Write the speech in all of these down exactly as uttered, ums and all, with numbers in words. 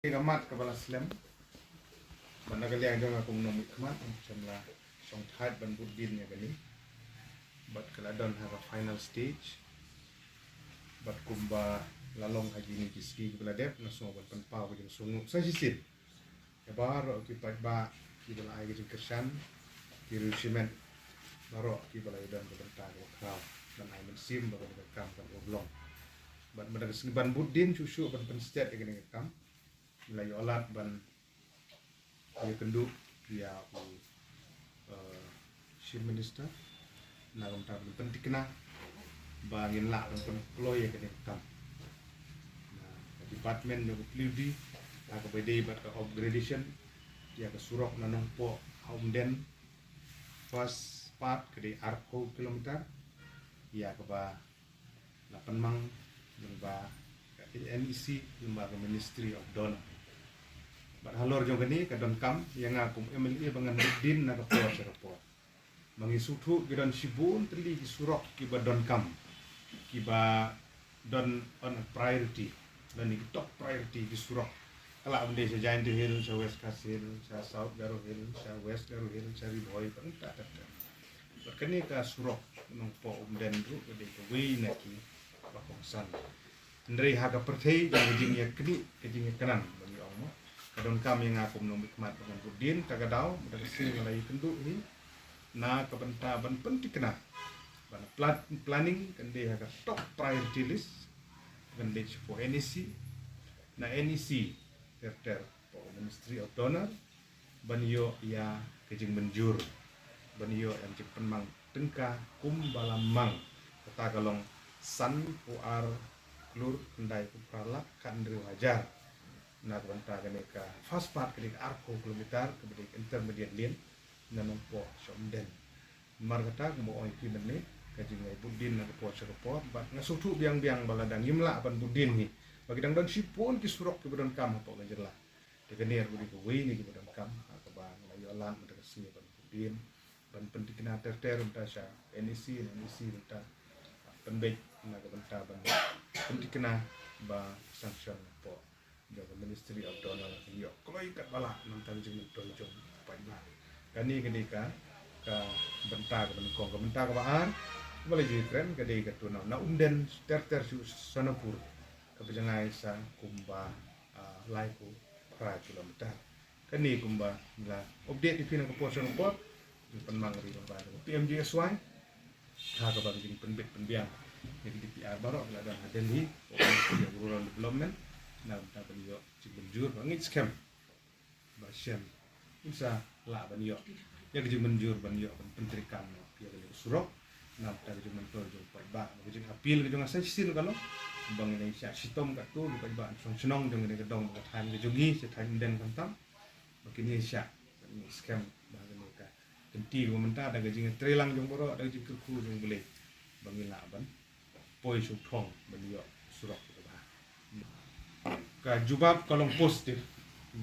Ka mat kaba la slem. Bad na ka liang jong nga kum u nongmihkhmat, nga shem la shongthait ban bud din ïa kane. Bad ka la don ha ka final stage. Bad kumba la long ha kine ki sngi kiba la dep, nga sngew ban pynpaw ka jingsngewnguh sa shisien ïa baroh ki paidbah kiba la ai ka jingkyrshan, ki riewshimet baroh kiba la ïadon ka bynta kaba khraw ban ai mynsiem ba kane ka kam kan urlong. Bad mynta ka sngi ban bud din shuh shuh ban pynstet ïa kane ka kam, la ïoh lad ban ïakynduh ïa u, eh, Chief Minister na ka bynta ban pynthikna ba ngin lah ban pynkloi ïa kane ka kam. Na ka department jong u P W D ha kaba ïadei bad ka upgradation ïa ka surok na Nongpoh ha Umden, first part ka dei arphew kilometer, ïa kaba la pynmang lyngba ka N E C, lyngba ka Ministry of DoNER. Bad halor jong kane ka donkam ïa nga kum M L A ba ngan bud din na ka por sha ka por. Ba ngi sngewthuh ki don shibun tylli ki surok kiba donkam, kiba don on a priority, don ki top priority ki surok. Ka lah ban dei sha Jaintia Hills, sha West Khasi Hills, sha South Garo Hills, sha West Garo Hills, sha Ri Bhoi, bad nangta ter ter. Bad kane ka surok Nongpoh Umden ruh ka dei kawei na kiba kongsan. Hynrei ha ka pyrthei jong ka jingïaknieh, ka jingïakynnan ban ïa ong mo, ka donkam ïa nga kum u nongmihkhmat ba ngan bud din, ta ka daw mynta ka sngi nga la ïakynduh hi na ka bynta ban pynthikna ba na pla-, planning kan dei ha ka top priority list, kan dei shapoh N E C, na N E C ter ter hapoh Ministry of DoNER, ban ïoh ïa ka jingmynjur, ban ïoh ïa ka jingpynmang tyngka kumba la mang, kata ka long sanphew ar klur khyndai phew phra lak khathynriew hajar. Na ka bynta kane ka first part ka dei ka arphew kilometer kaba dei ka intermediate lane na Nongpoh sha Umden. Namar kata kumba ong ïa phi mynne, ka jingai bud din na ka por sha ka por, bad nga sngewthuh biang biang ba lada ngim lah ban bud din hi, ba ki dang don shibun ki surok kiba donkam hapoh ka jylla. Te kane ruh ka dei kawei na kiba donkam, ha kaba nga la ïoh lad mynta ka sngi ban bud din, ban pynthikna ter ter mynta sha N E C, N E C mynta pynbeit na ka bynta ban pynthikna ba sanction hapoh jong ka Ministry of DoNER, ïoh kloi katba lah na ka bynta ka jingmyntoi jong u paidbah. Kane ka dei ka, ka bynta kaba nyngkong. Ka bynta kaba ar kaba la ju ïakren ka dei katu na, na Umden ter ter sha Sonapur, kaba jngai sa kumba, ah, laiphew phra kilometer. Kane kumba la update ïa phi na ka por sha ka por, pynmang ïa ka P M G S Y, ha kaba ka jingpynbit pynbiang ïa ka D P R baroh ka la don ha Delhi, ka Ministry of Rural Development, na ka bynta ban ïoh jingmynjur ba ngeit skhem ba shem un sa lah ban ïoh ïa ka jingmynjur ban ïoh ban pyntreikam ïa kane ka surok. Na ka bynta ka jingmyntoi jong u paidbah, ka jingappeal ka jong nga sa shisien ka long ba ngin ïa shah shitom katto ki paidbah shnong shnong jong kane ka dong bad ka thaiñ ka jong ngi, sha thaiñ Umden khamtam, ba kin ïa shah, ba ngeit skhem ba kane ka kynti kaba mynta da ka jingïatreilang jong baroh, da ka jingkyrkhu jong U Blei, ba ngin lah ban poi sha u thong ban ïoh surok kaba bha. Ka jubab ka long positive,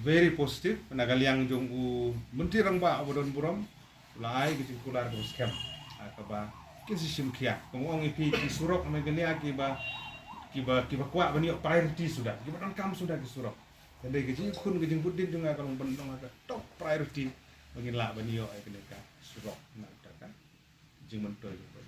very positive, na ka liang jong u Myntri Rangbah uba don burom, u la ai ka jingkular kaba skhem, ah, kaba kin sa shim khia. Kumba ong ïa phi, ki surok na Meghalaya kiba, kiba, kiba kwah ban ïoh priority suda, kiba donkam suda ki surok. Hynrei ka jingkhun, ka jingbud din jong nga ka long ban long ha ka top priority ba ngin lah ban ïoh ïa kane ka surok na ka bynta ka jingmyntoi jong u